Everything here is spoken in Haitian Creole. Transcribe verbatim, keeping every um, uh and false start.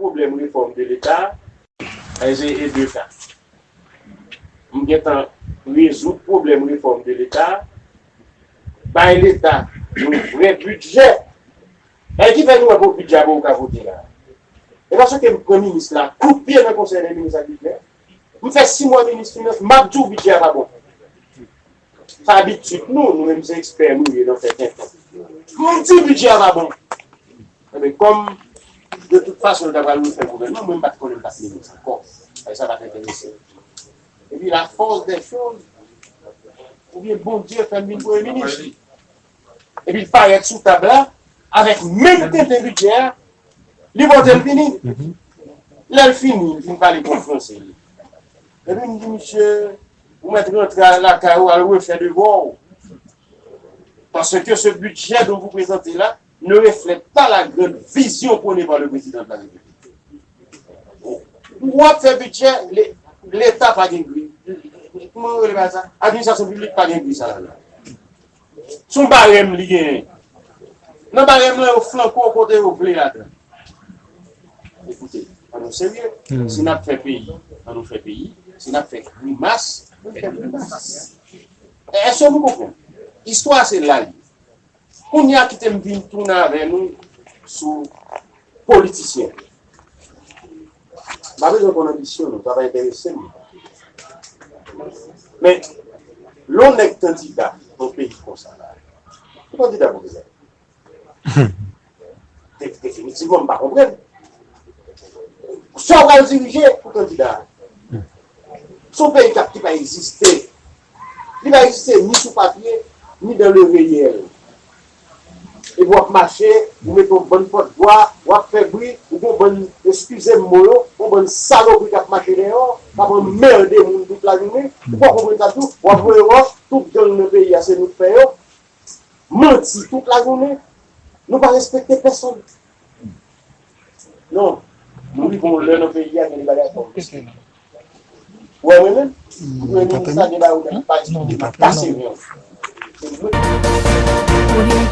pwoblèm refòm de Leta, e se e de ka. M gentan rezoud pwoblèm refòm de Leta, bay Leta yon vrè bidjè. E ki fè nou wè bon bidjè a bon ou ka vote la. E paske m pran minis la, kout pye nan konsèy dè minis ak bidjè. M fè sis mwa minis finans, m ap di w bidjè a pa bon. Sa abitid nou, nou menm se ekspè nou ye nan fè tenten. M di bidjè a pa bon. Enben, kòm de tout fason, yo ta pral refè gouvènman, mwen m pa t konnen m pa t minis ankò. E sa pa t enterese m. Epi la force des choses, oubyen Bondye fè m vin premye minis. Epi l parèt sou tab la, avèk menm tenten bidjè a, li pote l vini. Lè l fini, li fin pale bon franse li. Epi m di, misye, ou mèt rantre lakay ou, al refè devwa w. Parce que ce budget dont vous présentez là ne reflète pas la grande vision prônée par le président de la République. W ap fè bidjè, le- Leta pa gen gri. Kòman yo rele bagay sa? Administrasyon piblik pa gen gri sa la. Se yon barèm li genyen. Nan barèm lan, yo flanke w kote yo vle ladan. Ekoute, ann nou serye. Si n ap fè peyi, ann nou fè peyi. Si n ap fè grimas, ann fè grimas. Èske nou konprann? Istwa se la li. Kounye a kite m vin tounen avè nou sou politisyen. M pa bezwen konn anbisyon nou, sa pa enterese m. Men, lè yon nèg kandida nan yon peyi konsa la, ou kandida pou ki sa? De- Definitivman, m pa konprann. Sa w pral dirije pou kandida a? Se yon peyi k ap ki pa egziste. Li pa egziste ni sou papye, ni dans le réel. Epi w ap mache, ou mete yon bann pòtvwa, w ap fè bri, ou gen yon bann, eskize m mo yo, yon bann salopri k ap mache dèyè w, k ap anmède moun tout lajounen. Ou pa konprann sa tou, w ap voye wòch, tout gang nan peyi a se nou k fè yo. Manti tout lajounen. Nou pa respekte pèsonn. Non. Nou rive yon lè nan peyi a, gen de bagay fò w respekte. Ou wè mwen menm? Ou wè minis la gen bagay ou pa respekte, m ap kase ren w. Se vre.